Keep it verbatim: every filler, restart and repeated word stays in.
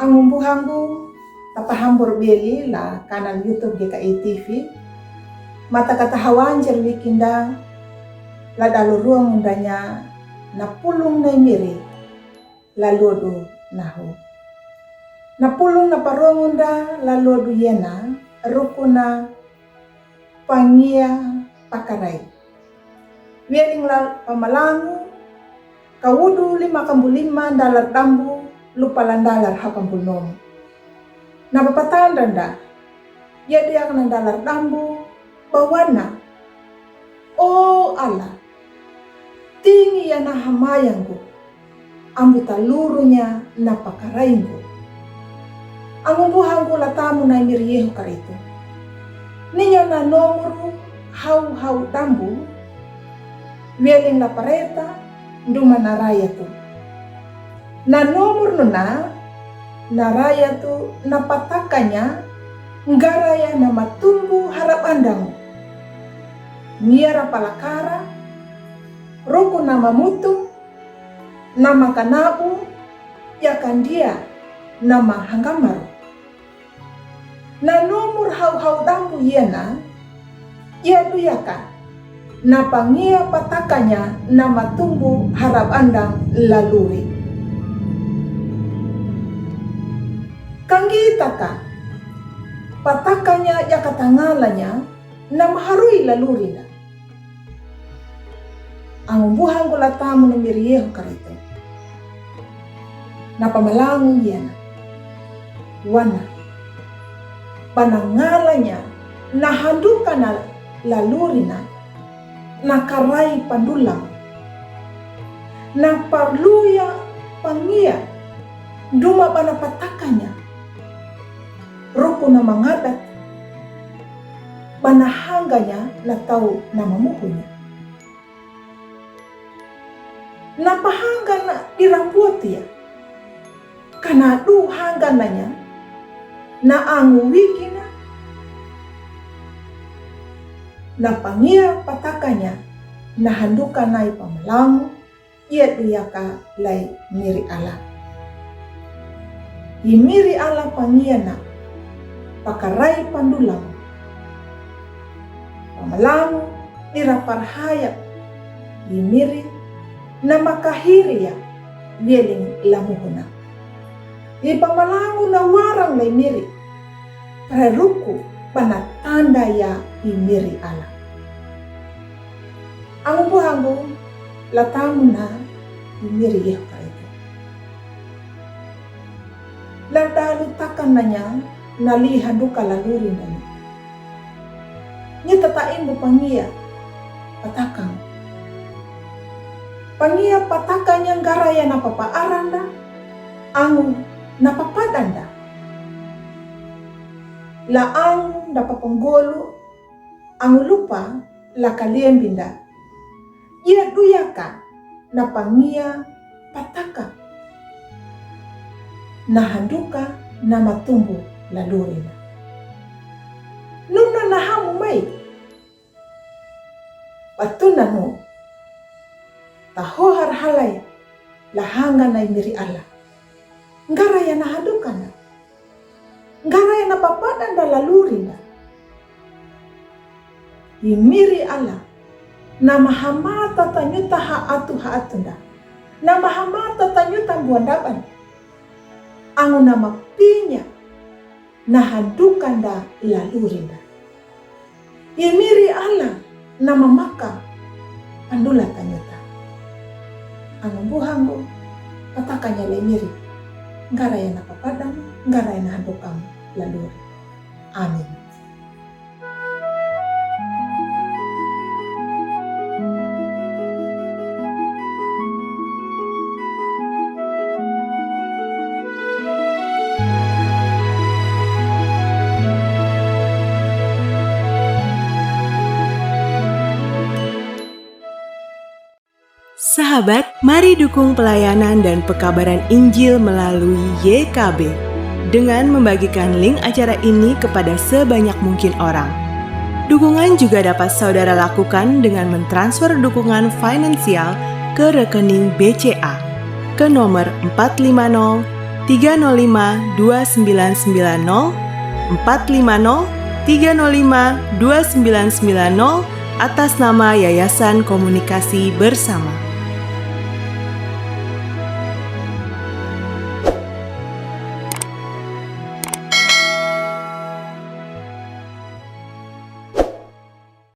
Angumbuhangu, tapahambur beli la kanal YouTube G K I T V. Mata kata hawan jer wikinda la dalu ruang undanya na pulung nai miri la ludu nahu. Na pulung na parongunda la ludu yena rukuna pangia pakarai. Wieling la pamalangu, kawudu lima kambulima dalar dambu, lupa la dalar hakambul nomu. Na papatanda nda, ya diak na dalar dambu, bawana. O Allah, tingi ya na hamayanggu, ambu talurunya na pakarainggu. Angumbuhangu la tamu nai miri Yehu Karitu. Ninya na nomuru hau hau dambu, wieling la pareta, duma na rayatu. Na nomur nuna, na rayatu, na patakanya, ngaraya na matumbu harap andang. Niara palakara, ruku na mamutu, na makanabu, ya kandia, na mahangamaru. Na nomur hau hau dambu yena, ya duyaka, na pangia patakanya na matumbu harap andang laluri. Kangitaka, patakanya ya katangalanya, na maharui laluri na. Angumbuhangu la tamu nai miri Yehu Karitu. Na pamalangu yena. Wana. Panangalanya na handuka na laluri na, na karai pandulang. Na parluya pangia duma bana patakanya. Ruku na mangadat. Bana hanganya na tau na mamuhunya. Na pahangana dirambutia. Kana du hangananya. Na angu wikina. Na pangia patakanya. Na handuka nai pamalangu. Ia duyaka lai miri Allah. I miri Allah pangiana, pakarai pandulang. Pamalangu dira parhaya, i miri na makahiria, wieling lamuhuna. I pamalangu na warang lai miri, Preruku bana tanda ya i miri Allah. Angumbuhangu la tamu na i miri Yehu Karitu. La dalu takananya na li handuka laluri nanya. Ni tata imbu pangia patakang. Pangia patakanya ngaraya na papa aranda, angu na papadanda. La angu na papanggolu, angu lupa la kaliembinda. Ia duyaka na pangia pataka. Na handuka na matumbu lalurina. Nuna na hamu mai. Patuna nu. Tahohar halai la hanga nai miri Allah. Ngaraya na handukana. Ngaraya na papadanda lalurina. I miri Allah. Na mahamata tanyuta ha atu ha atunda. Na mahamata tanyuta buandaban. Angu na mapinya. Na handukanda lalurina. I miri Allah na mamaka pandula tanyuta. Angumbuhangu patakanya lai miri. Ngaraya na papadang, ngaraya na handukam laluri. Amin. Sahabat, mari dukung pelayanan dan pekabaran Injil melalui Y K B dengan membagikan link acara ini kepada sebanyak mungkin orang. Dukungan juga dapat saudara lakukan dengan mentransfer dukungan finansial ke rekening B C A, ke nomor empat lima nol tiga nol lima dua sembilan sembilan nol, empat lima nol tiga nol lima dua sembilan sembilan nol, atas nama Yayasan Komunikasi Bersama.